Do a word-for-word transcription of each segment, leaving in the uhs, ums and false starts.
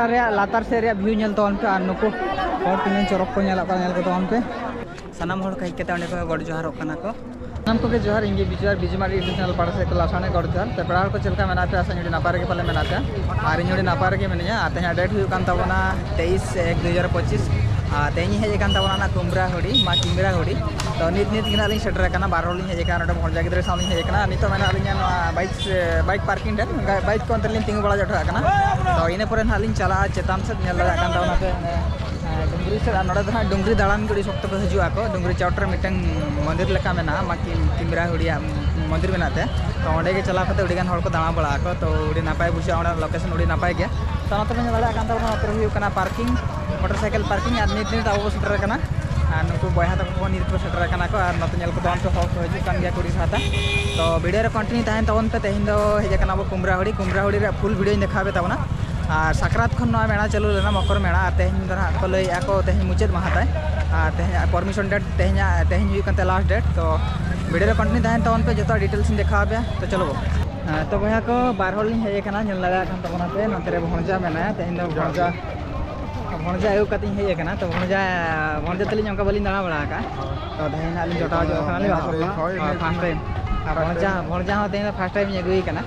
ᱨᱮᱭᱟᱜ ᱞᱟᱛᱟᱨ ᱥᱮᱫ ᱨᱮᱭᱟᱜ ᱵᱷᱤᱭᱩ ᱧᱮᱞ ᱛᱟᱵᱚᱱ ᱯᱮ, ᱟᱨ ᱱᱩᱠᱩ ᱦᱚᱲ ᱛᱤᱱᱟᱹᱜ ᱪᱚᱨᱚᱠ ᱠᱚ ᱧᱮᱞᱚᱜ ᱠᱟᱱᱟ, ᱧᱮᱞ ᱠᱚ ᱛᱟᱵᱚᱱ ᱯᱮ᱾ ᱥᱟᱱᱟᱢ ᱦᱚᱲ ᱠᱚ ᱦᱮᱡ ᱠᱟᱛᱮ ᱚᱸᱰᱮ ᱠᱚ ᱜᱚᱰ ᱡᱚᱦᱟᱨᱚᱜ ᱠᱟᱱᱟ ᱠᱚ᱾ ᱥᱟᱱᱟᱢ ᱠᱚᱜᱮ ᱡᱚᱦᱟᱨ, ᱤᱧ ᱜᱮ ᱵᱤᱡᱩ ᱟᱨ ᱵᱤᱡᱩ ᱢᱟᱨᱰᱤ YouTube ᱪᱮᱱᱮᱞ ᱯᱟᱦᱴᱟ ᱥᱮᱫ ᱠᱷᱚᱱ ᱞᱟᱥᱟᱲᱦᱮᱫ ᱜᱚᱰ ᱡᱚᱦᱟᱨ᱾ ᱛᱚ ᱯᱮᱲᱟ ᱦᱚᱲ ᱠᱚ ᱪᱮᱫ ᱞᱮᱠᱟ ᱢᱮᱱᱟᱜ ᱯᱮᱭᱟ? ᱟᱥᱟ ᱟᱹᱰᱤ ᱱᱟᱯᱟᱭ ᱨᱮᱜᱮ ᱯᱟᱞᱮ ᱢᱮᱱᱟᱜ ᱯᱮᱭᱟ, ᱟᱨ ᱤᱧ ᱦᱚᱸ ᱟᱹᱰᱤ ᱱᱟᱯᱟᱭ ᱨᱮᱜᱮ ᱢᱤᱱᱟᱹᱧᱟ᱾ ᱟᱨ ᱛᱮᱦᱮᱧᱟᱜ ᱰᱮᱴ ᱦᱩᱭᱩᱜ ᱠᱟᱱ ᱛᱟᱵᱚᱱᱟ ᱛᱮᱭᱤᱥ ᱮᱠ ᱫᱩ ᱦᱟᱡᱟᱨ ᱯᱚᱸᱪᱤᱥ᱾ ᱟᱨ ᱛᱮᱦᱮᱧ ᱤᱧ ᱦᱮᱡ ᱟᱠᱟᱱ ᱛᱟᱵᱚᱱᱟ ᱚᱱᱟ ᱠᱩᱢᱵᱽᱨᱟ ᱦᱩᱲᱤ, ᱢᱟ ᱠᱤᱢᱵᱽᱨᱟ ᱦᱩᱲᱤ᱾ ᱛᱚ ᱱᱤᱛ ᱱᱤᱛ ᱜᱮ ᱱᱟᱜ ᱞᱤᱧ ᱥᱮᱴᱮᱨ ᱟᱠᱟᱱᱟ, ᱵᱟᱨ ᱦᱚᱲ ᱞᱤᱧ ᱦᱮᱡ ᱟᱠᱟᱱᱟ, ᱱᱚᱰᱮ ᱵᱷᱚᱸᱡᱟ ᱜᱤᱫᱽᱨᱟᱹ ᱥᱟᱶ ᱞᱤᱧ ᱦᱮᱡ ᱟᱠᱟᱱᱟ᱾ ᱱᱤᱛᱚᱜ ᱢᱮᱱᱟᱜ ᱞᱤᱧᱟ ᱱᱚᱣᱟ ᱵᱟᱭᱤᱠ, ᱵᱟᱭᱤᱠ ᱯᱟᱨᱠᱤᱝ ᱴᱷᱮᱱ, ᱵᱟᱭᱤᱠ ᱠᱚ ᱚᱱᱛᱮ ᱞᱤᱧ ᱛᱤᱸᱜᱩ ᱵᱟᱲᱟ ᱦᱚᱴᱚ ᱠᱟᱜ ᱠᱟᱱᱟ᱾ ᱛᱚ ᱤᱱᱟᱹ ᱯᱚᱨᱮ ᱱᱟᱜ ᱞᱤᱧ ᱪᱟᱞᱟᱜᱼᱟ ᱪᱮᱛᱟᱱ ᱥᱮᱫ, ᱧᱮᱞ ᱫᱟᱲᱮᱭᱟᱜ ᱠᱟᱱ ᱛᱟᱵᱚᱱᱟ ᱯᱮ, ᱮᱸ, ᱰᱩᱝᱨᱤ ᱥᱮᱫ᱾ ᱟᱨ ᱱᱚᱰᱮ ᱫᱚ ᱦᱟᱸᱜ ᱰᱩᱝᱨᱤ ᱫᱟᱬᱟᱱ ᱜᱮ ᱟᱹᱰᱤ ᱥᱚᱠᱛᱚ ᱠᱚ ᱦᱤᱡᱩᱜ ᱟᱠᱚ᱾ ᱰᱩᱝᱨᱤ ᱪᱚᱴ ᱨᱮ ᱢᱤᱫᱴᱟᱝ ᱢᱚᱱᱫᱤᱨ ᱞᱮᱠᱟ ᱢᱮᱱᱟᱜᱼᱟ, ᱢᱟ ᱠᱤ-, ᱠᱤᱢᱵᱽᱨᱟ ᱦᱩᱲᱤᱭᱟᱜ ᱢᱚᱱᱫᱤᱨ ᱢᱮᱱᱟᱜ ᱛᱮ᱾ ᱛᱚ ᱚᱸᱰᱮ ᱜᱮ ᱪᱟᱞᱟᱣ ᱠᱟᱛᱮ ᱟᱹᱰᱤ ᱜᱟᱱ ᱦᱚᱲ ᱠᱚ ᱫᱟᱬᱟ ᱵᱟᱲᱟᱜ ᱟᱠᱚ᱾ ᱛᱚ ᱟᱹᱰᱤ ᱱᱟᱯᱟᱭ ᱵᱩᱡᱷᱟᱹᱜᱼᱟ, ᱚᱸᱰᱮ ᱞᱳᱠᱮᱥᱚᱱ ᱟᱹᱰᱤ ᱱᱟᱯᱟᱭ ᱜᱮᱭᱟ᱾ ᱛᱚ ᱱᱚᱛᱮ ᱯᱮ ᱧᱮᱞ ᱫᱟᱲᱮᱭᱟᱜ ᱠᱟᱱ ᱛᱟᱵᱚᱱᱟ, ᱱᱚᱛᱮ ᱨᱮ ᱦᱩᱭᱩᱜ ᱠᱟᱱᱟ ᱯᱟᱨᱠᱤᱝ, ᱢᱚᱴᱚᱨ ᱥᱟᱭᱠᱮᱞ ᱯᱟᱨᱠᱤᱝ᱾ ᱟᱨ ᱱᱤᱛ ᱱᱤᱛ ᱟᱵᱚ ᱵᱚ ᱥᱮᱴᱮᱨ ᱟᱠᱟᱱᱟ᱾ ᱟᱨ ᱱᱩᱠᱩ ᱵᱚᱭᱦᱟ ᱛᱟᱠᱚ ᱠᱚ ᱱᱤᱛ ᱠᱚ ᱥᱮᱴᱮᱨ ᱟᱠᱟᱱᱟ ᱠᱚ, ᱟᱨ ᱱᱚᱛᱮ ᱧᱮᱞ ᱠᱚ ᱛᱟᱵᱚᱱ ᱯᱮ, ᱦᱚᱲ ᱠᱚ ᱦᱤᱡᱩᱜ ᱠᱟᱱ ᱜᱮᱭᱟ ᱠᱩᱲᱤ ᱯᱟᱦᱴᱟ᱾ ᱛᱚ ᱵᱷᱤᱰᱤᱭᱳ ᱨᱮ ᱠᱚᱱᱴᱤᱱᱤᱭᱩ ᱛᱟᱦᱮᱱ ᱛᱟᱵᱚᱱ ᱯᱮ᱾ ᱛᱮᱦᱮᱧ ᱫᱚ ᱦᱮᱡ ᱟᱠᱟᱱᱟ ᱵᱚ ᱠᱩᱢᱵᱽᱨᱟ ᱦᱩᱲᱤ, ᱠᱩᱢᱵᱽᱨᱟ ᱦᱩᱲᱤ ᱨᱮᱭᱟᱜ ᱯᱷᱩᱞ ᱵᱷᱤᱰᱤᱭᱳᱧ ᱫᱮᱠᱷᱟᱣ ᱯᱮ ᱛᱟᱵᱚᱱᱟ᱾ ᱟᱨ ᱥᱟᱠᱨᱟᱛ ᱠᱷᱚᱱ ᱱᱚᱣᱟ ᱢᱮᱞᱟ ᱪᱟᱹᱞᱩ ᱞᱮᱱᱟ, ᱢᱚᱠᱚᱨ ᱢᱮᱞᱟ, ᱟᱨ ᱛᱮᱦᱮᱧ ᱫᱚ ᱱᱟᱦᱟᱜ ᱠᱚ ᱞᱟᱹᱭᱮᱫᱼᱟ ᱠᱚ ᱛᱮᱦᱮᱧ ᱢᱩᱪᱟᱹᱫ ᱢᱟᱦᱟ ᱛᱟᱭ᱾ ᱟᱨ ᱛᱮᱦᱮᱧᱟᱜ ᱯᱟᱨᱢᱤᱥᱚᱱ ᱰᱮᱴ ᱛᱮᱦᱮᱧᱟᱜ, ᱛᱮᱦᱮᱧ ᱦᱩᱭᱩᱜ ᱠᱟᱱ ᱛᱟᱭᱟ ᱞᱟᱥᱴ ᱰᱮᱴ᱾ ᱛᱚ ᱵᱷᱤᱰᱤᱭᱳ ᱨᱮ ᱠᱚᱱᱴᱤᱱᱤᱭᱩ ᱛᱟᱦᱮᱱ ᱛᱟᱵᱚᱱ ᱯᱮ, ᱡᱚᱛᱚ ᱰᱤᱴᱮᱞᱥ ᱤᱧ ᱫᱮᱠᱷᱟᱣ ᱟᱯᱮᱭᱟ᱾ ᱛᱚ ᱪᱚᱞᱚ ᱵᱚ᱾ ᱦᱮᱸ, ᱛᱚ ᱵᱚᱭᱦᱟ ᱠᱚ, ᱵᱟᱨ ᱦᱚᱲ ᱞᱤᱧ ᱦᱮᱡ ᱟᱠᱟᱱᱟ, ᱧᱮᱞ ᱫᱟᱲᱮᱭᱟᱜ ᱠᱟᱱ ᱛᱟᱵᱚᱱᱟ ᱯᱮ, ᱱᱚᱛᱮ ᱨᱮ ᱵᱷᱚᱸᱡᱟ ᱢᱮᱱᱟᱭᱟ᱾ ᱛᱮᱦᱮᱧ ᱫᱚ ᱵᱷᱚᱸᱡᱟ, ᱵᱷᱚᱸᱡᱟ ᱟᱹᱜᱩ ᱠᱟᱛᱮᱧ ᱦᱮᱡ ᱟᱠᱟᱱᱟ᱾ ᱛᱚ ᱵᱷᱚᱸᱡᱟ, ᱵᱷᱚᱸᱡᱟ ᱛᱟᱹᱞᱤᱧ ᱚᱱᱠᱟ ᱵᱟᱹᱞᱤᱧ ᱫᱟᱬᱟ ᱵᱟᱲᱟ ᱟᱠᱟᱫᱼᱟ᱾ ᱛᱚ ᱛᱮᱦᱮᱧ ᱦᱟᱸᱜ ᱞᱤᱧ ᱡᱚᱴᱟᱣ ᱧᱚᱜ ᱠᱟᱱᱟ ᱞᱤᱧ᱾ ᱦᱳᱭ, ᱯᱷᱟᱥᱴ ᱴᱟᱭᱤᱢ᱾ ᱟᱨ ᱵᱷᱚᱸᱡᱟ, ᱵᱷᱚᱸᱡᱟ ᱦᱚᱸ ᱛᱮᱦᱮᱧ ᱫᱚ ᱯᱷᱟᱥᱴ ᱴᱟᱭᱤᱢ ᱤᱧ ᱟᱹᱜᱩᱭᱮ ᱠᱟᱱᱟ᱾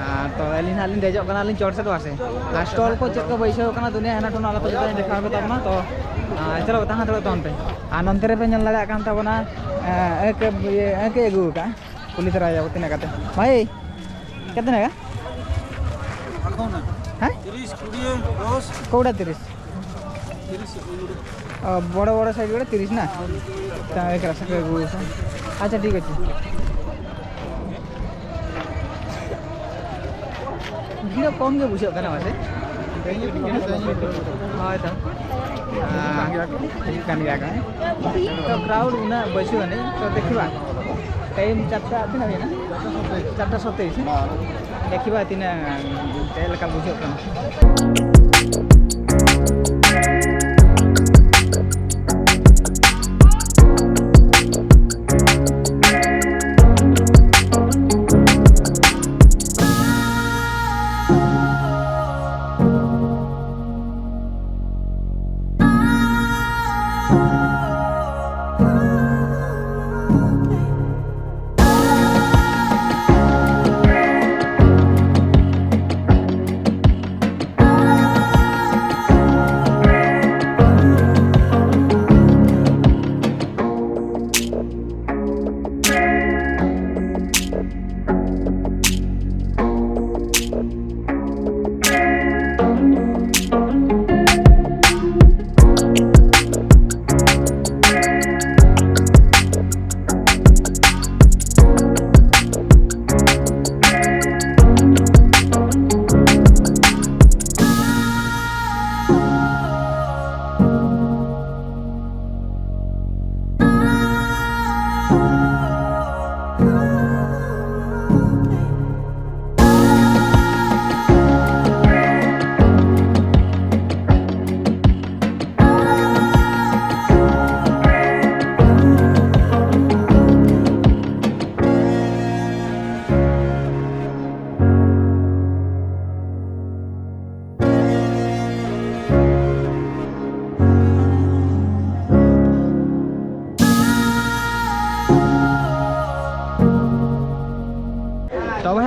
ᱟᱨ ᱛᱚ ᱟᱹᱞᱤᱧ ᱦᱟᱸᱜ ᱞᱤᱧ ᱫᱮᱡᱚᱜ ᱠᱟᱱᱟ ᱞᱤᱧ ᱪᱚᱴ ᱥᱮᱫ ᱵᱟᱥᱮ᱾ ᱟᱨ ᱥᱴᱚᱞ ᱠᱚ ᱪᱮᱫ ᱠᱚ ᱵᱟᱹᱭᱥᱟᱹᱣ ᱠᱟᱱᱟ ᱫᱩᱱᱤᱭᱟᱹ ᱦᱟᱱᱟ ᱴᱷᱮᱱ, ᱟᱞᱮ ᱯᱮ ᱡᱚᱛᱚᱧ ᱫᱮᱠᱷᱟᱣ ᱯᱮ ᱛᱟᱵᱚᱱᱟ᱾ ᱛᱚ ᱟᱨ ᱪᱚᱞᱚ ᱛᱟᱦᱮᱸ ᱦᱟᱛᱟᱲᱚᱜ ᱛᱟᱵᱚᱱ ᱯᱮ᱾ ᱟᱨ ᱱᱚᱱᱛᱮ ᱨᱮᱯᱮ ᱧᱮᱞ ᱫᱟᱲᱮᱭᱟᱜ ᱠᱟᱱ ᱛᱟᱵᱚᱱᱟ, ᱟᱸᱠ ᱟᱹᱜᱩ ᱟᱠᱟᱫᱼᱟ᱾ ᱠᱩᱞᱤ ᱛᱚᱨᱟᱭᱟ ᱛᱤᱱᱟᱹᱜ ᱠᱟᱛᱮ᱾ ᱵᱷᱟᱭ, ᱠᱟᱛᱮ ᱱᱟᱜᱟ? ᱦᱮᱸ? ᱛᱤᱨᱤᱥ, ᱠᱩᱲᱤ, ᱫᱚᱥ᱾ ᱠᱚᱣᱲᱟ ᱛᱤᱨᱤᱥ। ᱛᱤᱨᱤᱥ, ᱠᱩᱲᱤ। ᱚ, ᱵᱚᱲᱚ ᱵᱚᱲᱚ ᱥᱟᱭᱤᱡ ᱜᱩᱲᱟ ᱛᱤᱨᱤᱥ ᱱᱟ? ᱛᱟᱦᱞᱮ ᱮᱠᱟᱞ ᱥᱟᱠᱨᱟ ᱟᱹᱜᱩ ᱟᱠᱟᱫᱟ᱾ ᱟᱪᱪᱷᱟ, ᱴᱷᱤᱠ ᱟᱪᱷᱮ᱾ ᱵᱷᱤᱲ ᱠᱚᱢ ᱜᱮ ᱵᱩᱡᱷᱟᱹᱜ ᱠᱟᱱᱟ ᱢᱟᱥᱮ᱾ ᱦᱳᱭ ᱛᱚ᱾ ᱦᱤᱡᱩᱜ ᱠᱟᱱ ᱜᱮᱭᱟ ᱠᱚ᱾ ᱛᱚ, ᱠᱨᱟᱣᱩᱰ ᱩᱱᱟᱹᱜ ᱵᱟᱹᱪᱩᱜ ᱟᱹᱱᱤᱡ᱾ ᱛᱚ, ᱫᱮᱠᱷᱤᱵᱟ᱾ ᱴᱟᱭᱤᱢ ᱪᱟᱨᱴᱟ ᱛᱤᱱᱟᱹᱜ ᱦᱩᱭᱱᱟ? ᱪᱟᱨᱴᱟ ᱥᱟᱛᱟᱭᱤᱥ᱾ ᱫᱮᱠᱷᱤᱵᱟ ᱛᱤᱱᱟᱹᱜ ᱪᱮᱫ ᱞᱮᱠᱟ ᱵᱩᱡᱷᱟᱹᱜ ᱠᱟᱱᱟ᱾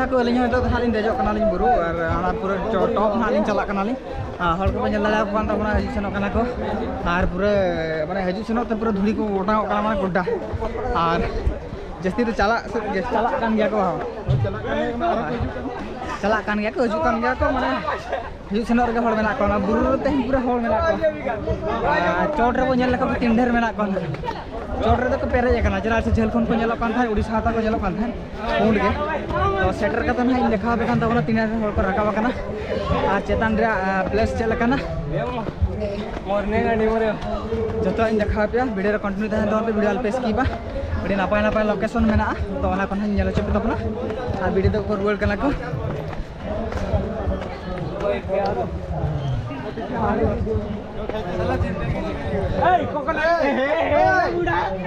ᱛᱚ, ᱟᱹᱞᱤᱧ ᱦᱚᱸ ᱱᱤᱛᱚᱜ ᱫᱚ ᱦᱟᱸᱜ ᱞᱤᱧ ᱫᱮᱡᱚᱜ ᱠᱟᱱᱟᱞᱤᱧ ᱵᱩᱨᱩ, ᱟᱨ ᱚᱱᱟ ᱯᱩᱨᱟᱹ ᱪᱚ-, top ᱦᱟᱸᱜ ᱞᱤᱧ ᱪᱟᱞᱟᱜ ᱠᱟᱱᱟᱞᱤᱧ᱾ ᱟᱨ ᱦᱚᱲ ᱠᱚᱯᱮ ᱧᱮᱞ ᱫᱟᱲᱮᱭᱟᱠᱚ ᱠᱟᱱ ᱛᱟᱵᱚᱱᱟ, ᱦᱤᱡᱩᱜ ᱥᱮᱱᱚᱜ ᱠᱟᱱᱟ ᱠᱚ᱾ ᱟᱨ ᱯᱩᱨᱟᱹ ᱢᱟᱱᱮ ᱦᱤᱡᱩᱜ ᱥᱮᱱᱚᱜ ᱛᱮ ᱯᱩᱨᱟᱹ ᱫᱷᱩᱲᱤ ᱠᱚ ᱚᱴᱟᱝᱚᱜ ᱠᱟᱱᱟ, ᱢᱟᱱᱮ ᱜᱚᱰᱰᱟ᱾ ᱟᱨ ᱡᱟᱹᱥᱛᱤ ᱫᱚ ᱪᱟᱞᱟᱜ ᱥᱮᱫ ᱜᱮ, ᱪᱟᱞᱟᱜ ᱠᱟᱱ ᱜᱮᱭᱟ ᱠᱚ᱾ ᱪᱟᱞᱟᱜ ᱠᱟᱱ ᱜᱮᱭᱟ ᱠᱚ, ᱦᱤᱡᱩᱜ ᱠᱟᱱ ᱜᱮᱭᱟ ᱠᱚ, ᱢᱟᱱᱮ ᱦᱤᱡᱩᱜ ᱥᱮᱱᱚᱜ ᱨᱮᱜᱮ ᱦᱚᱲ ᱢᱮᱱᱟᱜ ᱠᱚᱣᱟ᱾ ᱚᱱᱟ ᱵᱩᱨᱩ ᱨᱮ ᱛᱮᱦᱮᱧ ᱯᱩᱨᱟᱹ ᱦᱚᱲ ᱢᱮᱱᱟᱜ ᱠᱚᱣᱟ᱾ ᱟᱨ ᱪᱚᱴ ᱨᱮᱵᱚ ᱧᱮᱞ ᱞᱮᱠᱷᱟᱱ ᱛᱤᱱ ᱰᱷᱮᱨ ᱢᱮᱱᱟᱜ ᱠᱚᱣᱟ᱾ ᱪᱚᱴ ᱨᱮᱫᱚ ᱠᱚ ᱯᱮᱨᱮᱡ ᱟᱠᱟᱱᱟ, ᱪᱮᱫᱟᱜ ᱥᱮ ᱡᱷᱟᱹᱞ ᱠᱷᱚᱱ ᱠᱚ ᱧᱮᱞᱚᱜ ᱠᱟᱱ ᱛᱟᱦᱮᱸᱫ, ᱩᱲᱤᱥᱥᱟ ᱦᱟᱱᱛᱮ ᱠᱚ ᱧᱮᱞᱚᱜ ᱠᱟᱱ ᱛᱟᱦᱮᱸᱫ᱾ ᱩᱱ ᱨᱮᱜᱮ ᱛᱚ ᱥᱮᱴᱮᱨ ᱠᱟᱛᱮ ᱱᱟᱦᱟᱜ ᱤᱧ ᱫᱮᱠᱷᱟᱣ ᱟᱯᱮ ᱠᱟᱱ ᱛᱟᱵᱚᱱᱟ ᱛᱤᱱᱟᱹᱜ ᱦᱚᱲ ᱠᱚ ᱨᱟᱠᱟᱵ ᱟᱠᱟᱱᱟ ᱟᱨ ᱪᱮᱛᱟᱱ ᱨᱮᱭᱟᱜ, ᱟ, place ᱪᱮᱫ ᱞᱮᱠᱟᱱᱟ᱾ ᱢᱚᱨᱱᱤᱝ ᱟᱹᱰᱤ ᱢᱚᱨᱮ᱾ ᱡᱚᱛᱚᱣᱟᱜ ᱤᱧ ᱫᱮᱠᱷᱟᱣ ᱟᱯᱮᱭᱟ, video ᱨᱮ continue ᱛᱟᱦᱮᱱ ᱛᱟᱵᱚᱱ ᱯᱮ, video ᱟᱞᱚᱯᱮ skip ᱟ᱾ ᱟᱹᱰᱤ ᱱᱟᱯᱟᱭ ᱱᱟᱯᱟᱭ location ᱢᱮᱱᱟᱜᱼᱟ, ᱛᱚ ᱚᱱᱟ ᱠᱚ ᱱᱟᱦᱟᱜ ᱤᱧ ᱧᱮᱞ ᱦᱚᱪᱚ ᱯᱮ ᱛᱟᱵᱚᱱᱟ᱾ ᱟᱨ video ᱫᱚ ᱠᱚ ᱨᱩᱣᱟᱹᱲ ᱠᱟᱱᱟ ᱠᱚ᱾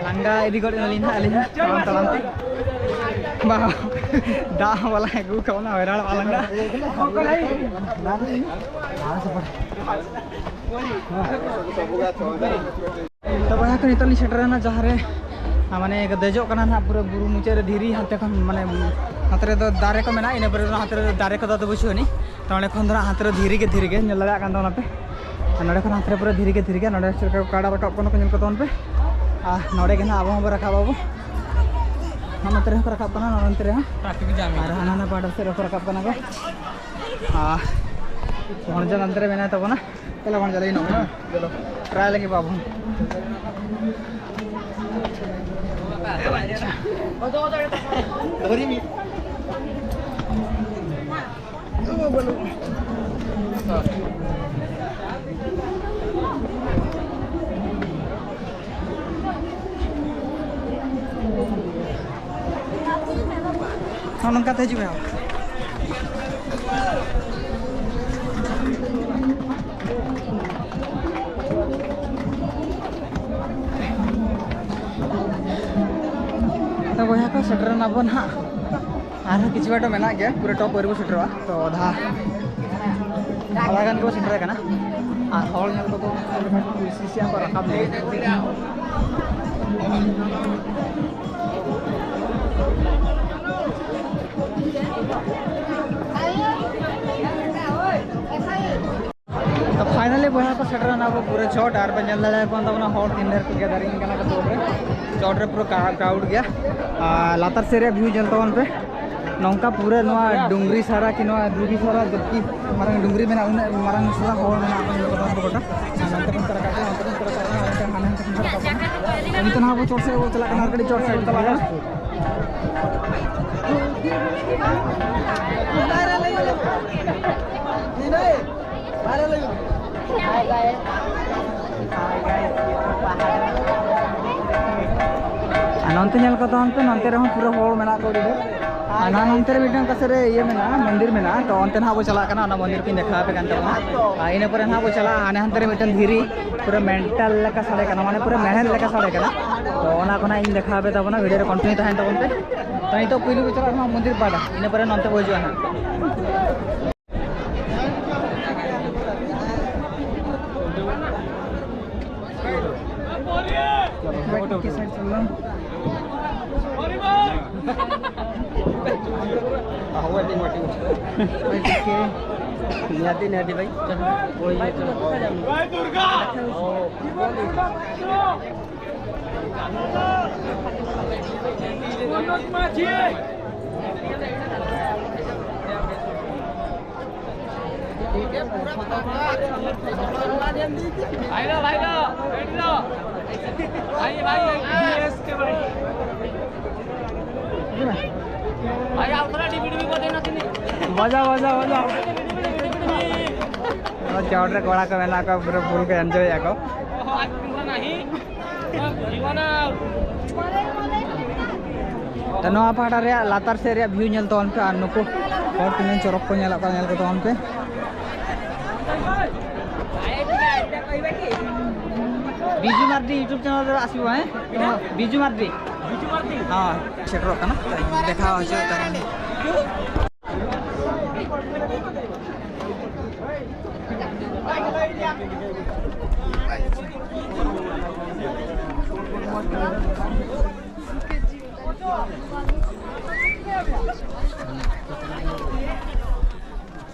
ᱞᱟᱸᱜᱟ ᱤᱫᱤ ᱜᱚᱫ ᱮᱱᱟᱞᱤᱧ ᱦᱟᱸᱜ ᱟᱹᱞᱤᱧ ᱦᱚᱸ ᱛᱟᱲᱟᱢ ᱛᱟᱲᱟᱢ ᱛᱮ᱾ ᱵᱟ, ᱫᱟᱜ ᱦᱚᱸ ᱵᱟᱞᱟ ᱟᱹᱜᱩ ᱠᱟᱜ ᱵᱚᱱᱟ, ᱦᱚᱭᱨᱟᱱ ᱵᱟᱞᱟ᱾ ᱛᱚ ᱵᱚᱭᱦᱟ ᱠᱚ, ᱱᱤᱛᱚᱜ ᱞᱤᱧ ᱥᱮᱴᱮᱨᱮᱱᱟ ᱡᱟᱦᱟᱸ ᱨᱮ, ᱟ, ᱢᱟᱱᱮ ᱫᱮᱡᱚᱜ ᱠᱟᱱᱟ ᱱᱟᱦᱟᱜ ᱯᱩᱨᱟᱹ ᱵᱩᱨᱩ ᱢᱩᱪᱟᱹᱫ ᱨᱮ ᱫᱷᱤᱨᱤ, ᱦᱟᱱᱛᱮ ᱠᱷᱚᱱ ᱢᱟᱱᱮ ᱦᱟᱱᱛᱮ ᱨᱮᱫᱚ ᱫᱟᱨᱮ ᱠᱚ ᱢᱮᱱᱟᱜᱼᱟ, ᱤᱱᱟᱹ ᱯᱚᱨᱮ ᱫᱚ ᱦᱟᱱᱛᱮ ᱨᱮᱫᱚ ᱫᱟᱨᱮ ᱠᱚᱫᱚ ᱟᱫᱚ ᱵᱟᱹᱪᱩᱜ ᱟᱹᱱᱤᱡ᱾ ᱛᱚ ᱚᱸᱰᱮ ᱠᱷᱚᱱ ᱫᱚ ᱱᱟᱦᱟᱜ ᱦᱟᱱᱛᱮ ᱨᱮ ᱫᱷᱤᱨᱤ ᱜᱮ ᱫᱷᱤᱨᱤ ᱜᱮ, ᱧᱮᱞ ᱫᱟᱲᱮᱭᱟᱜ ᱠᱟᱱ ᱛᱟᱵᱚᱱᱟ ᱯᱮ᱾ ᱟᱨ ᱱᱚᱸᱰᱮ ᱠᱷᱚᱱ ᱦᱟᱱᱛᱮ ᱨᱮ ᱯᱩᱨᱟᱹ ᱫᱷᱤᱨᱤ ᱜᱮ ᱫᱷᱤᱨᱤ ᱜᱮ, ᱱᱚᱸᱰᱮ ᱪᱮᱫ ᱞᱮᱠᱟ ᱠᱚ ᱠᱟᱰᱟ ᱨᱟᱠᱟᱵ ᱠᱟᱱᱟ ᱠᱚ ᱧᱮᱞ ᱠᱚ ᱛᱟᱵᱚᱱ ᱯᱮ᱾ ᱟᱨ ᱱᱚᱸᱰᱮ ᱜᱮ ᱱᱟᱦᱟᱜ ᱟᱵᱚ ᱦᱚᱸᱵᱚ ᱨᱟᱠᱟᱵ ᱟᱵᱚ᱾ ᱱᱚᱜᱼᱚ ᱱᱚᱛᱮ ᱨᱮᱦᱚᱸ ᱠᱚ ᱨᱟᱠᱟᱵ ᱠᱟᱱᱟ, ᱱᱚᱜᱼᱚ ᱱᱚᱛᱮ ᱨᱮᱦᱚᱸ᱾ ᱴᱨᱟᱯᱷᱤᱠ ᱡᱟᱢ ᱟᱨ ᱦᱟᱱᱟ ᱱᱟ ᱯᱟᱦᱴᱟ ᱥᱮᱫ ᱨᱮᱦᱚᱸ ᱠᱚ ᱨᱟᱠᱟᱵ ᱠᱟᱱᱟ ᱠᱚ᱾ ᱟᱨ ᱵᱷᱚᱱᱡᱟ ᱱᱚᱱᱛᱮ ᱨᱮ ᱢᱮᱱᱟᱭ ᱛᱟᱵᱚᱱᱟ᱾ ᱪᱚᱞᱚ ᱵᱷᱚᱱᱡᱟ, ᱞᱟᱹᱭ ᱱᱚᱜ ᱢᱮ᱾ ᱪᱚᱞᱚ, ᱴᱨᱟᱭ ᱞᱟᱹᱜᱤᱫ ᱵᱟᱵᱚᱱ᱾ ᱫᱷᱚᱨᱤ ᱢᱤᱫ᱾ ᱱᱚᱜᱼᱚ ᱱᱚᱝᱠᱟ ᱛᱮ ᱦᱤᱡᱩᱜ ᱢᱮ᱾ ᱛᱚ ᱵᱚᱭᱦᱟ ᱠᱚ, ᱥᱮᱴᱮᱨ ᱮᱱᱟ ᱵᱚᱱ ᱦᱟᱸᱜ᱾ ᱟᱨᱦᱚᱸ ᱠᱤᱪᱷᱩ ᱜᱟᱱ ᱫᱚ ᱢᱮᱱᱟᱜ ᱜᱮᱭᱟ, ᱯᱩᱨᱟᱹ top ᱟᱹᱣᱨᱤ ᱵᱚ ᱥᱮᱴᱮᱨᱚᱜᱼᱟ᱾ ᱛᱚ ᱟᱫᱷᱟ, ᱟᱫᱷᱟ ᱜᱟᱱ ᱜᱮᱵᱚ ᱥᱮᱴᱮᱨ ᱟᱠᱟᱱᱟ᱾ ᱟᱨ ᱦᱚᱲ ᱧᱮᱞ ᱠᱚᱫᱚ ᱠᱩᱥᱤ ᱥᱮ ᱠᱚ ᱨᱟᱠᱟᱵ ᱞᱟᱹᱜᱤᱫ᱾ ᱯᱩᱨᱟᱹ ᱪᱚᱴ ᱟᱨ ᱯᱮ ᱧᱮᱞ ᱫᱟᱲᱮᱭᱟᱠᱚ ᱠᱟᱱ ᱛᱟᱵᱚᱱᱟ, ᱦᱚᱲ ᱛᱤᱱ ᱰᱷᱮᱨ ᱠᱚ ᱜᱮᱫᱟᱨᱤᱝ ᱠᱟᱱᱟ ᱠᱚ ᱪᱚᱴ ᱨᱮ᱾ ᱪᱚᱴ ᱨᱮ ᱯᱩᱨᱟᱹ ᱠᱨᱟᱣᱩᱰ ᱜᱮᱭᱟ᱾ ᱟᱨ ᱞᱟᱛᱟᱨ ᱥᱮᱫ ᱨᱮᱭᱟᱜ ᱵᱷᱤᱭᱩ ᱧᱮᱞ ᱛᱟᱵᱚᱱ ᱯᱮ᱾ ᱱᱚᱝᱠᱟ ᱯᱩᱨᱟᱹ ᱱᱚᱣᱟ ᱰᱩᱝᱨᱤ ᱥᱟᱨᱟ ᱠᱤ ᱱᱚᱣᱟ ᱰᱩᱝᱨᱤ ᱥᱟᱨᱟ ᱡᱚᱵᱠᱤ ᱢᱟᱨᱟᱝ ᱰᱩᱝᱨᱤ ᱢᱮᱱᱟᱜᱼᱟ, ᱩᱱᱟᱹᱜ ᱢᱟᱨᱟᱝ ᱥᱟᱨᱟ ᱦᱚᱲ ᱢᱮᱱᱟᱜ ᱠᱚᱣᱟ ᱜᱚᱴᱟ ᱜᱚᱴᱟ᱾ ᱟᱨ ᱱᱚᱛᱮ ᱠᱷᱚᱱ ᱠᱚ ᱨᱟᱠᱟᱵ ᱠᱟᱱᱟ, ᱚᱱᱛᱮ ᱠᱷᱚᱱ ᱠᱚ ᱨᱟᱠᱟᱵ ᱠᱟᱱᱟ, ᱚᱱᱛᱮ ᱦᱟᱱᱟ ᱦᱟᱱᱛᱮ ᱠᱷᱚᱱ ᱠᱚ ᱨᱟᱠᱟᱵ ᱠᱟᱱᱟ᱾ ᱱᱤᱛᱚᱜ ᱱᱟᱦᱟᱜ ᱟᱵᱚ ᱪᱚᱴ ᱥᱮᱫ ᱵᱚ ᱪᱟᱞᱟᱜ ᱠᱟᱱᱟ, ᱟᱨ ᱠᱟᱹᱴᱤᱡ ᱪᱚᱴ ᱥᱮᱫ ᱵᱚ ᱪᱟᱞᱟᱜ ᱠᱟᱱᱟ᱾ ᱟᱨ ᱱᱚᱱᱛᱮ ᱧᱮᱞ ᱠᱚ ᱛᱟᱵᱚᱱ ᱯᱮ, ᱱᱚᱱᱛᱮ ᱨᱮᱦᱚᱸ ᱯᱩᱨᱟᱹ ᱦᱚᱲ ᱢᱮᱱᱟᱜ ᱠᱚᱣᱟ ᱟᱹᱰᱤ ᱰᱷᱮᱨ᱾ ᱟᱨ ᱱᱚᱱᱛᱮ ᱨᱮ ᱢᱤᱫᱴᱟᱝ ᱚᱠᱟ ᱥᱮᱫ ᱨᱮ ᱤᱭᱟᱹ ᱢᱮᱱᱟᱜᱼᱟ, ᱢᱚᱱᱫᱤᱨ ᱢᱮᱱᱟᱜᱼᱟ, ᱛᱚ ᱚᱱᱛᱮ ᱱᱟᱦᱟᱜ ᱵᱚ ᱪᱟᱞᱟᱜ ᱠᱟᱱᱟ, ᱚᱱᱟ ᱢᱚᱱᱫᱤᱨ ᱠᱚᱧ ᱫᱮᱠᱷᱟᱣ ᱟᱯᱮ ᱠᱟᱱ ᱛᱟᱵᱚᱱᱟ᱾ ᱟᱨ ᱤᱱᱟᱹ ᱯᱚᱨᱮ ᱱᱟᱦᱟᱜ ᱵᱚ ᱪᱟᱞᱟᱜᱼᱟ ᱦᱟᱱᱮ ᱦᱟᱱᱛᱮ ᱨᱮ ᱢᱤᱫᱴᱟᱝ ᱫᱷᱤᱨᱤ, ᱯᱩᱨᱟᱹ ᱢᱮᱱᱴᱟᱞ ᱞᱮᱠᱟ ᱥᱟᱰᱮ ᱠᱟᱱᱟ, ᱢᱟᱱᱮ ᱯᱩᱨᱟᱹ ᱢᱮᱦᱮᱫ ᱞᱮᱠᱟ ᱥᱟᱰᱮ ᱠᱟᱱᱟ᱾ ᱛᱚ ᱚᱱᱟ ᱠᱚ ᱱᱟᱦᱟᱜ ᱤᱧ ᱫᱮᱠᱷᱟᱣ ᱟᱯᱮ ᱛᱟᱵᱚᱱᱟ, ᱵᱷᱤᱰᱤᱭᱳ ᱨᱮ ᱠᱚᱱᱴᱤᱱᱤᱭᱩ ᱛᱟᱦᱮᱱ ᱛᱟᱵᱚᱱ ᱯᱮ᱾ ᱛᱚ ᱱᱤᱛᱚᱜ ᱯᱩᱭᱞᱩ ᱵᱚ ᱪᱟᱞᱟᱜᱼᱟ ᱱᱚᱣᱟ ᱢᱚᱱᱫᱤᱨ ᱯᱟᱦᱴᱟ, ᱤᱱᱟᱹ ᱯᱚᱨᱮ ᱱᱚᱱᱛᱮ ᱵᱚ ᱦᱤᱡᱩᱜᱼᱟ ᱱᱟᱦᱟᱜ᱾ निहाती निहाती भाई। भाई लो, भाई लो, बैठ लो। भाई, भाई, भाई, भाई। भाई, आओ थोड़ा डीपी डीपी को देना तुमने। बजा, बजा, बजा। ᱪᱚᱴ ᱨᱮ ᱠᱚᱲᱟ ᱠᱚ ᱢᱮᱱᱟᱜ ᱠᱚᱣᱟ, ᱯᱩᱨᱟᱹ ᱯᱷᱩᱞ ᱠᱚ ᱮᱱᱡᱚᱭᱮᱫᱼᱟ ᱠᱚ᱾ ᱛᱚ ᱱᱚᱣᱟ ᱯᱟᱦᱴᱟ ᱨᱮᱭᱟᱜ ᱞᱟᱛᱟᱨ ᱥᱮᱫ ᱨᱮᱭᱟᱜ ᱵᱷᱤᱭᱩ ᱧᱮᱞ ᱛᱟᱵᱚᱱ ᱯᱮ, ᱟᱨ ᱱᱩᱠᱩ ᱦᱚᱲ ᱛᱤᱱᱟᱹᱜ ᱪᱚᱨᱚᱠ ᱠᱚ ᱧᱮᱞᱚᱜ ᱠᱟᱱᱟ, ᱧᱮᱞ ᱠᱚ ᱛᱟᱵᱚᱱ ᱯᱮ᱾ ᱵᱤᱡᱩ ᱢᱟᱨᱰᱤ YouTube ᱪᱮᱱᱮᱞ ᱨᱮ ᱟᱥᱤᱵᱚ, ᱦᱮᱸ? ᱵᱤᱡᱩ ᱢᱟᱨᱰᱤ᱾ ᱦᱮᱸ, ᱥᱮᱴᱮᱨᱚᱜ ᱠᱟᱱᱟ᱾ ᱫᱮᱠᱷᱟᱣ ᱦᱚᱪᱚᱭᱮᱫ ᱛᱟᱵᱚᱱ᱾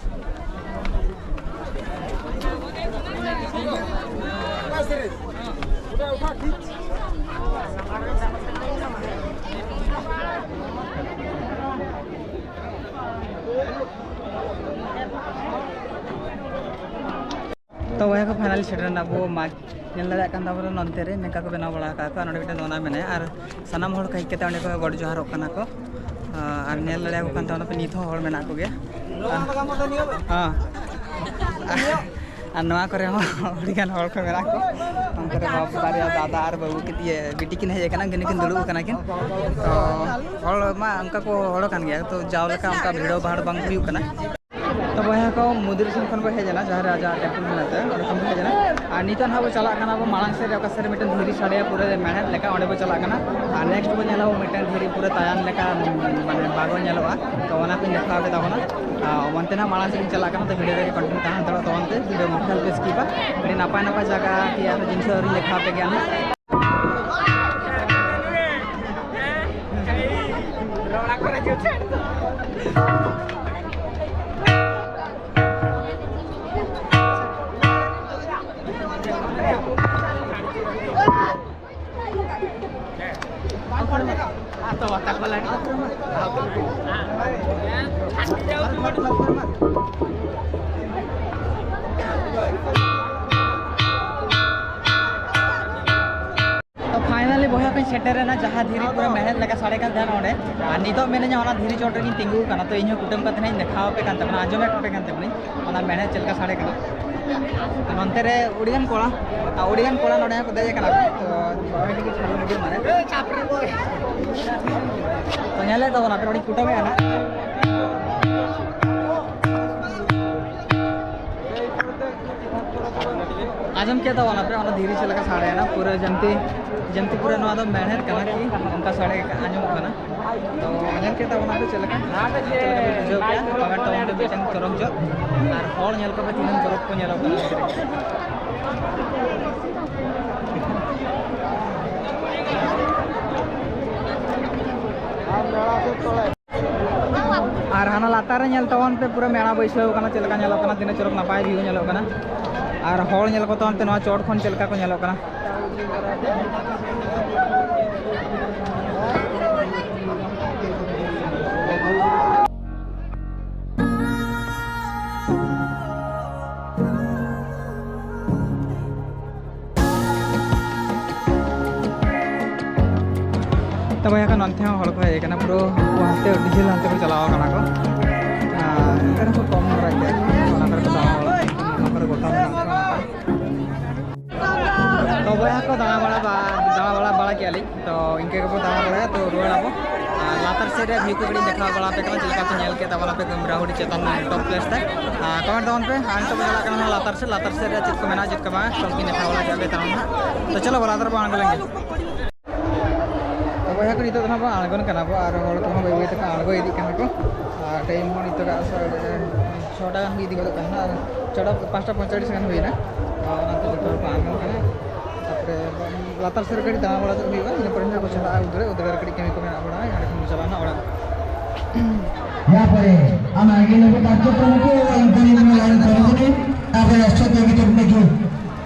ᱛᱚ ᱵᱚᱭᱦᱟ ᱠᱚ, finally ᱥᱮᱴᱮᱨ ᱮᱱᱟ ᱟᱵᱚ ᱢᱟᱜᱽ᱾ ᱧᱮᱞ ᱫᱟᱲᱮᱭᱟᱜ ᱠᱟᱱ ᱛᱟᱵᱚᱱᱟ ᱱᱚᱱᱛᱮ ᱨᱮ ᱱᱚᱝᱠᱟ ᱠᱚ ᱵᱮᱱᱟᱣ ᱵᱟᱲᱟ ᱟᱠᱟᱫ ᱠᱚᱣᱟ᱾ ᱱᱚᱰᱮ ᱢᱤᱫᱴᱮᱱ ᱫᱚᱱᱟ ᱢᱮᱱᱟᱭᱟ ᱟᱨ ᱥᱟᱱᱟᱢ ᱦᱚᱲ ᱠᱚ ᱦᱮᱡ ᱠᱟᱛᱮ ᱚᱸᱰᱮ ᱠᱚ ᱜᱚᱰ ᱡᱚᱦᱟᱨᱚᱜ ᱠᱟᱱᱟ ᱠᱚ᱾ ᱟᱨ ᱧᱮᱞ ᱫᱟᱲᱮᱭᱟᱠᱚ ᱠᱟᱱ ᱛᱟᱵᱚᱱᱟ ᱯᱮ, ᱱᱤᱛ ᱦᱚᱸ ᱦᱚᱲ ᱢᱮᱱᱟᱜ ᱠᱚᱜᱮᱭᱟ᱾ ᱦᱮᱸ᱾ ᱟᱨ ᱱᱚᱣᱟ ᱠᱚᱨᱮ ᱦᱚᱸ ᱟᱹᱰᱤᱜᱟᱱ ᱦᱚᱲ ᱠᱚ ᱢᱮᱱᱟᱜ ᱠᱚ᱾ ᱚᱱᱛᱮ ᱨᱮ ᱵᱟᱨᱭᱟ ᱫᱟᱫᱟ ᱟᱨ ᱵᱟᱹᱵᱩ ᱠᱤᱱ, ᱤᱭᱟᱹ, ᱵᱤᱴᱤ ᱠᱤᱱ ᱦᱮᱡ ᱟᱠᱟᱱᱟ, ᱩᱱᱠᱤᱱ ᱠᱤᱱ ᱫᱩᱲᱩᱵ ᱟᱠᱟᱱᱟ ᱠᱤᱱ᱾ ᱛᱚ ᱦᱚᱲ ᱢᱟ ᱚᱱᱠᱟ ᱠᱚ ᱦᱚᱲ ᱠᱟᱱ ᱜᱮᱭᱟ, ᱛᱚ ᱡᱟᱣ ᱞᱮᱠᱟ ᱚᱱᱠᱟ ᱵᱷᱤᱲ ᱵᱷᱟᱲ ᱵᱟᱝ ᱦᱩᱭᱩᱜ ᱠᱟᱱᱟ᱾ ᱛᱚ ᱵᱚᱭᱦᱟ ᱠᱚ, ᱢᱚᱱᱫᱤᱨ ᱥᱮᱱ ᱠᱷᱚᱱ ᱵᱚ ᱦᱮᱡ ᱮᱱᱟ, ᱡᱟᱦᱟᱸ ᱨᱮ ᱟᱡᱟᱜ ᱴᱮᱢᱯᱮᱞ ᱢᱮᱱᱟᱜ ᱛᱟᱭᱟ, ᱚᱸᱰᱮ ᱠᱷᱚᱱ ᱵᱚ ᱦᱮᱡ ᱮᱱᱟ᱾ ᱟᱨ ᱱᱤᱛᱚᱜ ᱱᱟᱦᱟᱜ ᱵᱚ ᱪᱟᱞᱟᱜ ᱠᱟᱱᱟ ᱵᱚ ᱢᱟᱲᱟᱝ ᱥᱮᱫ ᱨᱮ, ᱚᱠᱟ ᱥᱮᱫ ᱨᱮ ᱢᱤᱫᱴᱮᱱ ᱫᱷᱤᱨᱤ ᱥᱟᱰᱮᱭᱟ ᱯᱩᱨᱟᱹ ᱢᱮᱬᱦᱮᱫ ᱞᱮᱠᱟ, ᱚᱸᱰᱮ ᱵᱚ ᱪᱟᱞᱟᱜ ᱠᱟᱱᱟ᱾ ᱟᱨ next ᱵᱚ ᱧᱮᱞᱟ ᱵᱚ ᱢᱤᱫᱴᱮᱱ ᱫᱷᱤᱨᱤ ᱯᱩᱨᱟᱹ ᱛᱟᱭᱟᱱ ᱞᱮᱠᱟ, ᱢᱟᱱᱮ ᱵᱟᱜᱚ ᱧᱮᱞᱚᱜᱼᱟ᱾ ᱛᱚ ᱚᱱᱟ ᱠᱚᱧ ᱫᱮᱠᱷᱟᱣ ᱠᱮᱫᱟ ᱵᱚᱱᱟ᱾ ᱟᱨ ᱚᱱᱛᱮ ᱱᱟᱦᱟᱜ ᱢᱟᱲᱟᱝ ᱥᱮᱫ ᱤᱧ ᱪᱟᱞᱟᱜ ᱠᱟᱱᱟ, ᱛᱚ video ᱨᱮ continue ᱛᱟᱦᱮᱸ ᱦᱟᱛᱟᱲᱚᱜ ᱛᱟᱵᱚᱱ ᱯᱮ, video ᱢᱟ ᱟᱞᱚ ᱯᱮ skip ᱟ᱾ ᱟᱹᱰᱤ ᱱᱟᱯᱟᱭ ᱱᱟᱯᱟᱭ ᱡᱟᱭᱜᱟ ᱠᱤ ᱟᱨᱦᱚᱸ ᱡᱤᱱᱤᱥ ᱟᱹᱣᱨᱤᱧ ᱫᱮᱠᱷᱟᱣ ᱯᱮ ᱜᱮᱭᱟ ᱱᱟᱦᱟᱜ᱾ ᱛᱚ finally ᱵᱚᱭᱦᱟ ᱠᱚᱧ ᱥᱮᱴᱮᱨ ᱮᱱᱟ, ᱡᱟᱦᱟᱸ ᱫᱷᱤᱨᱤ ᱯᱩᱨᱟᱹ ᱢᱮᱬᱦᱮᱫ ᱞᱮᱠᱟ ᱥᱟᱰᱮ ᱠᱟᱱ ᱛᱟᱦᱮᱱᱟ ᱚᱸᱰᱮ᱾ ᱟᱨ ᱱᱤᱛᱚᱜ ᱢᱮᱱᱟᱹᱧᱟ ᱚᱱᱟ ᱫᱷᱤᱨᱤ ᱪᱚᱴ ᱨᱮᱜᱤᱧ ᱛᱤᱸᱜᱩ ᱟᱠᱟᱱᱟ᱾ ᱛᱚ ᱤᱧᱦᱚᱸ ᱠᱩᱴᱟᱹᱢ ᱠᱟᱛᱮ ᱦᱟᱸᱜ ᱤᱧ ᱫᱮᱠᱷᱟᱣ ᱟᱯᱮ ᱠᱟᱱ ᱛᱟᱵᱚᱱᱟ, ᱟᱸᱡᱚᱢ ᱟᱯᱮ ᱠᱟᱱ ᱛᱟᱵᱚᱱᱟᱹᱧ ᱚᱱᱟ ᱢᱮᱬᱦᱮᱫ ᱪᱮᱫ ᱞᱮᱠᱟ ᱥᱟᱰᱮ ᱠᱟᱱᱟ᱾ ᱛᱚ ᱱᱚᱱᱛᱮ ᱨᱮ ᱟᱹᱰᱤᱜᱟᱱ ᱠᱚᱲᱟ, ᱟᱹᱰᱤᱜᱟᱱ ᱠᱚᱲᱟ ᱱᱚᱰᱮ ᱦᱚᱸᱠᱚ ᱫᱮᱡ ᱟᱠᱟᱱᱟ ᱠᱚ᱾ ᱛᱚ ᱱᱚᱜᱼᱚᱭ ᱱᱤᱛᱚᱜ ᱪᱷᱟᱲᱩ ᱵᱷᱤᱰᱤᱭᱳ ᱢᱟᱱᱮ ᱛᱚ ᱧᱮᱞᱮᱫ ᱛᱟᱵᱚᱱᱟ ᱯᱮ, ᱱᱚᱰᱮᱧ ᱠᱩᱴᱟᱹᱢᱮᱫᱼᱟ ᱱᱟᱜ᱾ ᱟᱸᱡᱚᱢ ᱠᱮᱫ ᱛᱟᱵᱚᱱᱟᱯᱮ ᱚᱱᱟ ᱫᱷᱤᱨᱤ ᱪᱮᱫ ᱞᱮᱠᱟ ᱥᱟᱰᱮᱭᱮᱱᱟ, ᱯᱩᱨᱟᱹ ᱡᱟᱹᱱᱛᱤ, ᱡᱟᱹᱱᱛᱤ ᱯᱩᱨᱟᱹ ᱱᱚᱣᱟ ᱫᱚ ᱢᱮᱬᱦᱮᱫ ᱠᱟᱱᱟ ᱠᱤ ᱚᱱᱠᱟ ᱥᱟᱰᱮ ᱟᱸᱡᱚᱢᱚᱜ ᱠᱟᱱᱟ᱾ ᱛᱚ ᱧᱮᱞ ᱠᱮᱫ ᱛᱟᱵᱚᱱᱟᱯᱮ ᱪᱮᱫ ᱞᱮᱠᱟ, ᱪᱮᱫ ᱞᱮᱠᱟ ᱯᱮ ᱵᱩᱡᱷᱟᱹᱣ ᱠᱮᱫᱟ? Comment ᱛᱟᱵᱚᱱ ᱯᱮ, ᱢᱤᱫᱴᱮᱱ ᱪᱚᱨᱚᱠ ᱧᱚᱜ, ᱟᱨ ᱦᱚᱲ ᱧᱮᱞ ᱠᱚᱯᱮ ᱛᱤᱱᱟᱹᱜ ᱪᱚᱨᱚᱠ ᱠᱚ ᱧᱮᱞᱚᱜ ᱠᱟᱱᱟ᱾ ᱟᱨ ᱦᱟᱱᱟ ᱞᱟᱛᱟᱨ ᱨᱮ ᱧᱮᱞ ᱛᱟᱵᱚᱱ ᱯᱮ, ᱯᱩᱨᱟᱹ ᱢᱮᱬᱟ ᱵᱟᱹᱭᱥᱟᱹᱣ ᱠᱟᱱᱟ, ᱪᱮᱫ ᱞᱮᱠᱟ ᱧᱮᱞᱚᱜ ᱠᱟᱱᱟ, ᱛᱤᱱᱟᱹᱜ ᱪᱚᱨᱚᱠ ᱱᱟᱯᱟᱭ view ᱧᱮᱞᱚᱜ ᱠᱟᱱᱟ᱾ ᱟᱨ ᱦᱚᱲ ᱧᱮᱞ ᱠᱚ ᱛᱟᱵᱚᱱ ᱯᱮ ᱱᱚᱣᱟ ᱪᱚᱴ ᱠᱷᱚᱱ ᱪᱮᱫ ᱞᱮᱠᱟ ᱠᱚ ᱧᱮᱞᱚᱜ ᱠᱟᱱᱟ᱾ ᱛᱚᱵᱮ ᱮᱠᱷᱟᱱ ᱚᱱᱛᱮ ᱦᱚᱸ ᱦᱚᱲ ᱠᱚ ᱦᱮᱡ ᱟᱠᱟᱱᱟ, ᱯᱩᱨᱟᱹ ᱦᱟᱱᱛᱮ ᱰᱤᱡᱮᱞ ᱦᱟᱱᱛᱮ ᱠᱚ ᱪᱟᱞᱟᱣ ᱟᱠᱟᱱᱟ ᱠᱚ᱾ ᱟᱨ ᱮᱱᱛᱮ ᱨᱮᱦᱚᱸ ᱠᱚᱢ ᱫᱷᱟᱨᱟ ᱜᱮᱭᱟ, ᱚᱱᱟ ᱠᱚᱨᱮ ᱠᱚ ᱫᱟᱬᱟ ᱵᱟᱲᱟᱭᱟ, ᱚᱱᱟ ᱠᱚᱨᱮ ᱜᱚᱴᱟ ᱢᱮᱱᱟᱜ ᱠᱚᱣᱟ᱾ ᱛᱚ ᱵᱚᱭᱦᱟ ᱠᱚ ᱫᱟᱬᱟ ᱵᱟᱲᱟ ᱵᱟ-, ᱫᱟᱬᱟ ᱵᱟᱲᱟ ᱵᱟᱲᱟ ᱠᱮᱜᱼᱟ ᱞᱤᱧ, ᱛᱚ ᱤᱱᱠᱟᱹ ᱜᱮᱵᱚ ᱫᱟᱬᱟ ᱵᱟᱲᱟᱭᱟ, ᱛᱚ ᱨᱩᱣᱟᱹᱲ ᱟᱵᱚ᱾ ᱟᱨ ᱞᱟᱛᱟᱨ ᱥᱮᱫ ᱨᱮ ᱵᱷᱤᱭᱩ ᱠᱚ ᱠᱟᱹᱴᱤᱡ ᱫᱮᱠᱷᱟᱣ ᱵᱟᱲᱟ ᱟᱯᱮ ᱠᱟᱱᱟ, ᱪᱮᱫ ᱞᱮᱠᱟ ᱯᱮ ᱧᱮᱞ ᱠᱮᱫ ᱛᱟᱵᱚᱱᱟ ᱯᱮ ᱜᱟᱹᱢᱨᱟᱹᱦᱩᱰᱤ ᱪᱮᱛᱟᱱ ᱴᱚᱯ ᱯᱞᱮᱥ ᱛᱮ᱾ ᱟᱨ ᱠᱚᱢᱮᱱᱴ ᱛᱟᱵᱚᱱ ᱯᱮ, ᱟᱨ ᱱᱤᱛᱚᱜ ᱵᱚ ᱪᱟᱞᱟᱜ ᱠᱟᱱᱟ ᱞᱟᱛᱟᱨ ᱥᱮᱫ, ᱞᱟᱛᱟᱨ ᱥᱮᱫ ᱨᱮ ᱪᱮᱫ ᱠᱚ ᱢᱮᱱᱟᱜᱼᱟ ᱪᱮᱫ ᱠᱚ ᱵᱟᱝ, ᱥᱚᱵ ᱠᱤᱱ ᱫᱮᱠᱷᱟᱣ ᱵᱟᱲᱟ ᱠᱮᱫ ᱯᱮ ᱛᱟᱵᱚᱱᱟ ᱦᱟᱸᱜ᱾ ᱛᱚ ᱪᱚᱞᱚ ᱵᱚᱞᱮ ᱞᱟᱛᱟᱨ ᱵᱚᱱ ᱟᱬᱜᱚ ᱞᱮᱱ ᱜᱮ᱾ ᱛᱚ ᱵᱚᱭᱦᱟ ᱠᱚ, ᱱᱤᱛᱚᱜ ᱫᱚ ᱱᱟᱦᱟᱜ ᱵᱚᱱ ᱟᱬᱜᱚᱱ ᱠᱟᱱᱟ ᱵᱚ, ᱟᱨ ᱦᱚᱲ ᱠᱚᱦᱚᱸ ᱵᱟᱹᱭ ᱵᱟᱹᱭ ᱛᱮᱠᱚ ᱟᱬᱜᱚ ᱤᱫᱤᱜ ᱠᱟᱱᱟ ᱠᱚ᱾ ᱟᱨ ᱴᱟᱭᱤᱢ ᱦᱚᱸ ᱱᱤᱛᱚᱜᱟᱜ ᱥᱟᱲᱮ ᱪᱷᱚᱴᱟ ᱜᱟᱱ ᱦᱩᱭ ᱤᱫᱤ ᱜᱚᱫᱚᱜ ᱠᱟᱱᱟ ᱱᱟᱦᱟᱜ, ᱪᱷᱚᱴᱟ, ᱯᱟᱸᱪᱴᱟ ᱯᱚᱸᱭᱛᱟᱞᱤᱥ ᱜᱟᱱ ᱦᱩᱭᱱᱟ᱾ ᱟᱨ ᱚᱱᱟᱛᱮ ᱡᱚᱛᱚ ᱦᱚᱲ ᱠᱚ ᱟᱬᱜᱚᱱ ᱠᱟᱱᱟ᱾ ᱛᱟᱨᱯᱚᱨᱮ ᱞᱟᱛᱟᱨ ᱥᱮᱫ ᱨᱮ ᱠᱟᱹᱴᱤᱡ ᱫᱟᱬᱟ ᱵᱟᱲᱟ ᱧᱚᱜ ᱦᱩᱭᱩᱜᱼᱟ, ᱤᱱᱟᱹ ᱯᱚᱨᱮ ᱱᱟᱦᱟᱜ ᱠᱚ ᱪᱟᱞᱟᱜᱼᱟ ᱩᱫᱽᱲᱟᱹ, ᱩᱫᱽᱲᱟᱹ ᱨᱮ ᱠᱟᱹᱴᱤᱡ ᱠᱟᱹᱢᱤ ᱠᱚ ᱢᱮᱱᱟᱜ ᱵᱟᱲᱟ, ᱮᱸᱰᱮᱠᱷᱟᱱ ᱠᱚ ᱪᱟᱞᱟᱜᱼᱟ ᱱᱟᱦᱟᱜ ᱚᱲᱟᱜ᱾ ୟା ᱯᱚᱨᱮ ᱟᱢ ᱟᱜᱮ ᱞᱟᱹᱜᱤᱫ ᱵᱟᱨ ᱪᱚᱠᱨᱚ ᱠᱚ ᱟᱢ ᱠᱚ ᱧᱮᱞ ᱞᱟᱭᱤᱱ ᱠᱚᱨᱮ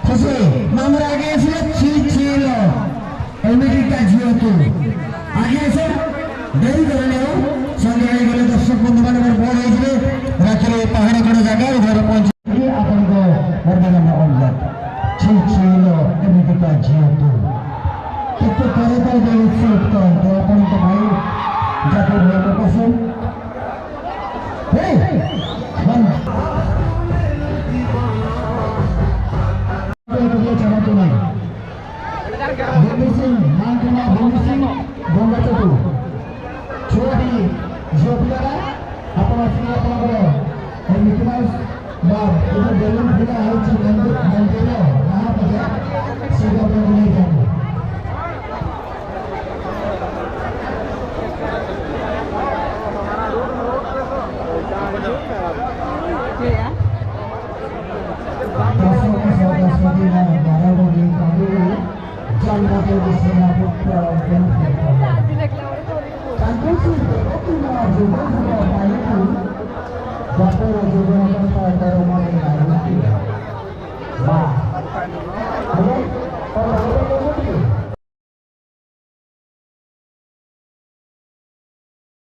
ᱠᱷᱩᱥᱤ ᱢᱟᱢᱨᱟ ᱜᱮ ᱥᱮ ᱪᱤ ᱪᱤ ᱞᱚ ଏମିତି କାର୍ଯ୍ୟ ତୁ ଆଗେ ଆସ ଡେରି କରନି ଆଉ ସନ୍ଧ୍ୟାବେଳେ ଗଲେ ଦର୍ଶକ ବନ୍ଧୁମାନେ ମୋର ବଡ଼ ହେଇଯିବେ ରାତିରେ ପାହାଡ଼ କଡ଼ ଜାଗା ଘର ପହଞ୍ଚି ଆପଣଙ୍କ ବର୍ତ୍ତମାନ ଅନୁରୋଧ ଛି ଛି ଲୋ ଏମିତି କାର୍ଯ୍ୟ ତୁ କେତେ ଥର ତ ଦେଉଛି ଉତ୍ତର ତ ଆପଣଙ୍କ ଭାଇ ଜାତି ଭଲ ପସନ୍ଦ ହେ ମନ ଚାଲନ୍ତୁ ନାହିଁ ଭୂମି ସିଂ ମାଙ୍କ ନାଁ ଭୂମି ସିଂ ଗଙ୍ଗା ଚଟୁ ଛୁଆଟି ଝିଅ ପିଲାଟା ଆପଣ ଆସିକି ଆପଣଙ୍କର ଏ ମିକି ମାଉସ ବା ଏ ଯେଉଁ ବେଲୁନ ଫୁଲା ହେଉଛି ମନ୍ଦିର ମନ୍ଦିର ମହାପୂଜା ସେଇଟା ଆପଣଙ୍କୁ ନେଇଥାନ୍ତି ᱵᱟᱝ᱾